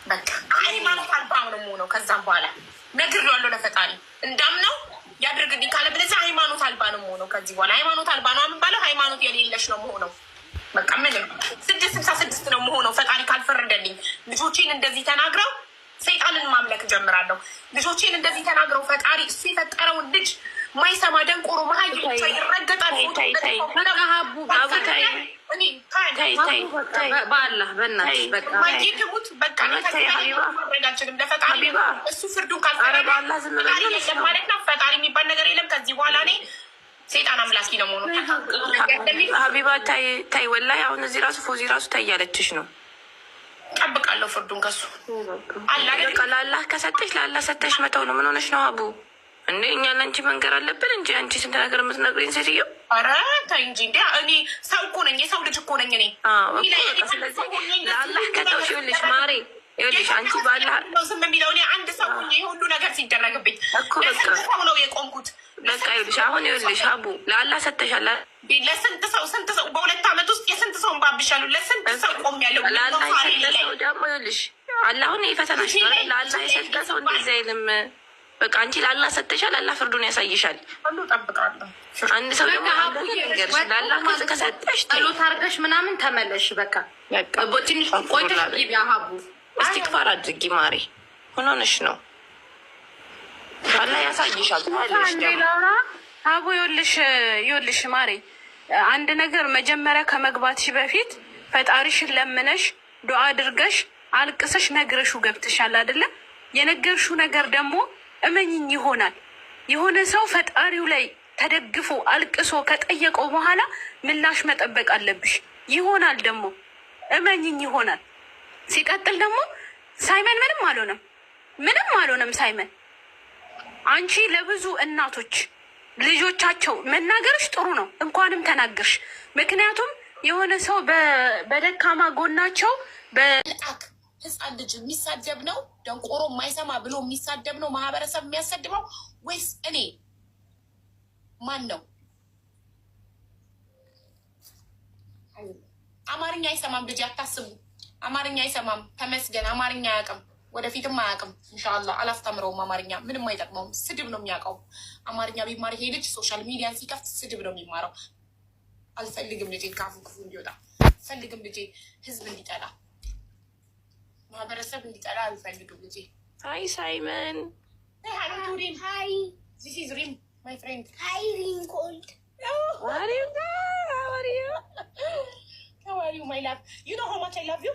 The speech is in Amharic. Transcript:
በቃ ሃይማኖት አልባ ነው የምሆነው። ከዛም በኋላ ነግሬዋለሁ ለፈጣሪ እንዳምነው ያድርግልኝ፣ ካለበለዚያ ሃይማኖት አልባ ነው የምሆነው። ከዚህ በኋላ ሃይማኖት አልባ ነው የምባለው፣ ሃይማኖት የሌለሽ ነው የምሆነው። በቃ ምንም 666 ነው የምሆነው ፈጣሪ ካልፈረደልኝ። ልጆቼን እንደዚህ ተናግረው ሰይጣንን ማምለክ ጀምራለሁ። ልጆቼን እንደዚህ ተናግረው ፈጣሪ እሱ የፈጠረውን ልጅ ማይሰማ ደንቆሮ መሀይም ብቻ ይረገጣል። ሀቡ፣ በአላህ በእናትሽ በቃ። ትሙት በቃ ማድረግ አልችልም። ለፈጣሪ እሱ ፍርዱን ካልፈረደ ፈጣሪ የለም ማለት ነው። ፈጣሪ የሚባል ነገር የለም። ከዚህ በኋላ እኔ ሰይጣን አምላኪ ነው መሆኑ። ሀቢባ ታይ፣ ወላሂ አሁን እዚህ ራሱ ፎዚ ራሱ ታይ ያለችሽ ነው። ጠብቃለሁ ፍርዱን ከሱ። በቃ ለአላህ ከሰጠሽ ለአላህ ሰተሽ መተው ነው። ምን ሆነሽ ነው ሀቡ? እንዴ እኛ ለአንቺ መንገር አለብን እንጂ አንቺ ስንት ነገር የምትነግሪኝ ሴትዮ። ኧረ ተይ እንጂ እንዴ፣ እኔ ሰው እኮ ነኝ፣ የሰው ልጅ እኮ ነኝ እኔ። ስለዚህ ለአላህ ከተውሽ፣ ይኸውልሽ ማሬ፣ ይኸውልሽ አንቺ ባላህ ዝም የሚለው እኔ አንድ ሰው ሆኜ ሁሉ ነገር ሲደረግብኝ እኮ በቃ ሰው ነው የቆምኩት። በቃ ይኸውልሽ አሁን ይኸውልሽ ሀቡ ለአላህ ሰተሻል። ለስንት ሰው፣ ስንት ሰው በ2 አመት ውስጥ የስንት ሰውን ባብሻለሁ። ለስንት ሰው ቆሜያለሁ። ለአላህ የሰጠ ሰው ደግሞ ይኸውልሽ አላህ አሁን የፈተናሽ ነው። ለአላህ የሰጠ ሰው እንደዚህ አይልም። በቃ አንቺ ለአላህ ሰተሻል። አላህ ፍርዱን ያሳይሻል። እጠብቃለሁ። አንድ ሰው ደግሞ ልንገርሽ፣ ለአላህ ከሰጠሽ ጸሎት አድርገሽ ምናምን ተመለሽ። በቃ ትንሽ ቆይተሽ ግቢ ሀቡ። እስቲግፋር አድርጊ ማሬ። ምን ሆነሽ ነው? አላህ ያሳይሻል። ሀቡ ይኸውልሽ፣ ይኸውልሽ ማሬ፣ አንድ ነገር መጀመሪያ ከመግባትሽ በፊት ፈጣሪሽን ለምነሽ፣ ዱዓ አድርገሽ፣ አልቅሰሽ ነግረሽው ገብተሻል አይደለ? የነገርሽው ነገር ደግሞ እመኝኝ ይሆናል። የሆነ ሰው ፈጣሪው ላይ ተደግፎ አልቅሶ ከጠየቀው በኋላ ምላሽ መጠበቅ አለብሽ። ይሆናል ደግሞ፣ እመኝኝ ይሆናል። ሲቀጥል ደግሞ ሳይመን ምንም አልሆነም፣ ምንም አልሆነም ሳይመን። አንቺ ለብዙ እናቶች ልጆቻቸው መናገርሽ ጥሩ ነው፣ እንኳንም ተናገርሽ። ምክንያቱም የሆነ ሰው በደካማ ጎናቸው መልአክ ህፃን ልጅ የሚሳደብ ነው፣ ደንቆሮ የማይሰማ ብሎ የሚሳደብ ነው ማህበረሰብ የሚያሰድበው ወይስ እኔ? ማን ነው? አማርኛ አይሰማም ልጅ፣ አታስቡ። አማርኛ አይሰማም። ተመስገን አማርኛ አያውቅም፣ ወደፊትም አያውቅም። ኢንሻአላህ አላስተምረውም። አማርኛ ምንም አይጠቅመውም። ስድብ ነው የሚያውቀው። አማርኛ ቢማር ይሄ ልጅ social media ን ሲከፍት ስድብ ነው የሚማረው። አልፈልግም ልጄ ካፉ ክፉ እንዲወጣ፣ አልፈልግም ልጄ ህዝብ እንዲጠላ፣ ማህበረሰብ እንዲጠላ አልፈልግም ልጄ። Hi ሳይመን። ሪም። This is Rim, my friend. Hi, Ringold. How are you? How are you, my love? You know how much I love you?